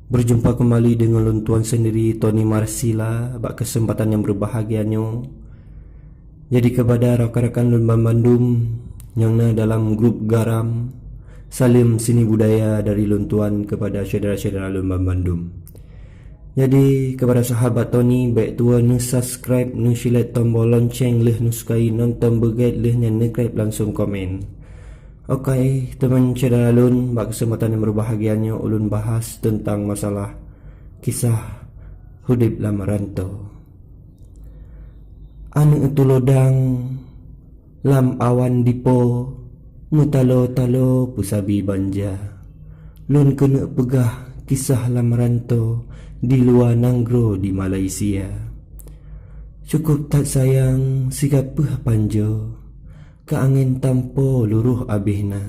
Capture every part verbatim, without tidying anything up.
Berjumpa kembali dengan lôn tuan sendiri, Tony Marsila, bak kesempatan yang berbahagia nyoe. Jadi, kepada rakan-rakan lôn banmandum nyang na dalam grup Garam, salam seni budaya dari lôn tuan kepada syedara-syedara lôn banmandum. Jadi, kepada sahabat Tony, bèk tuwo neusubscribe, neusilet tombol lonceng lheuh neusukai, nonton beugèt lheuh nyan neukrep langsung komen. Oke, teman syedara lôn, bak kesempatan yang berbahagia nyoe ulôn bahas tentang masalah kisah udép lam rantô. Aneuk tulodang lam awan dipo, meutalo-talo peusabi banja. Lôn keuneuk peugah kisah lam rantô di luwa nanggroe di Malaysia. Cukôp that sayang sigapeue panjoe, keu angén tampo luroh abéh na.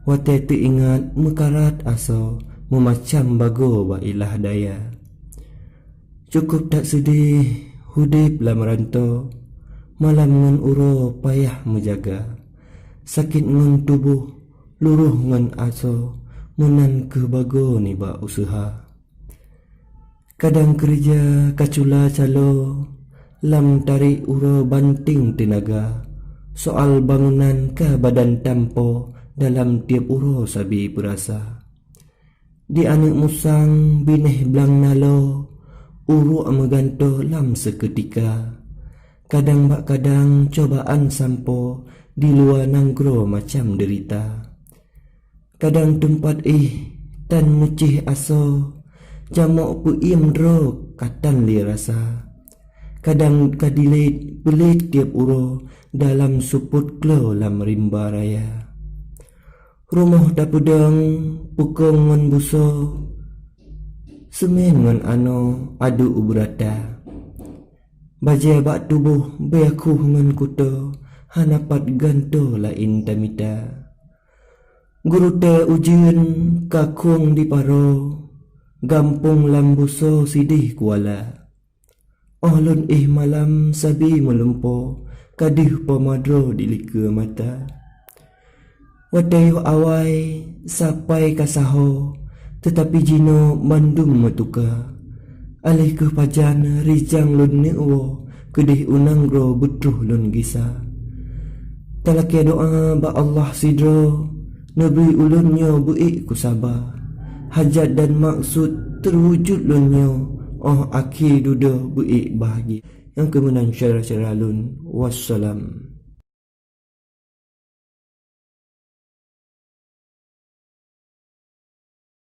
Watèe teuingat meukarat asoe, meumacam bagoe bak ilah daya. Cukôp that seudeh udép lam rantô, malam ngon uroe payah meujaga. Sakét ngon tuboh, luroh ngon asoe, meunan kheueh bagoe nibak useuha. Kadang keureuja ka cula calo, lam tarék uroe banténg teunaga. Soal bangunan ka badan tampo, dalam tiep uroe sabe peurasa. Di aneuk musang binéh blang nalo, uruek meugantoe lam seukeutika. Kadang bak kadang cobaan sampoe, di luwa nanggroe macam deurita. Kadang teumpat éh tan meucéh asoe, jamok peuiem droe ka tan lé rasa. Kadang ka dilét peulét tiep uroe, dalam seupôt kloe lam rimba raya. Rumoh tapeudong peukong ngon busoe, seumén ngon anoe aduk u beurata. Bajèe bak tuboh bèe khueh ngon kuto, hana pat gantoe laén tamita. Gurutèe ujeuen ka khueng di paro, gampông lam busoe sideh kuala. Óh lôn éh malam sabe meulumpo, ka deuh po madroe di likeue mata. Watèe yoh awai sapai ka saho, teutapi jinoe bandum meutuka. Aléh kheueh pajan rijang lôn neuk woe, keudeh u nanggroe beutroh lôn gisa. Talakèe doa bak Allah sidroe, neubri ulôn nyoe beuék kusaba. Hajat dan maksud teuwujud lôn nyoe, óh akhé dudoe beuék bahgia. Nyang keu meunan syedara-syedara lôn, wassalam.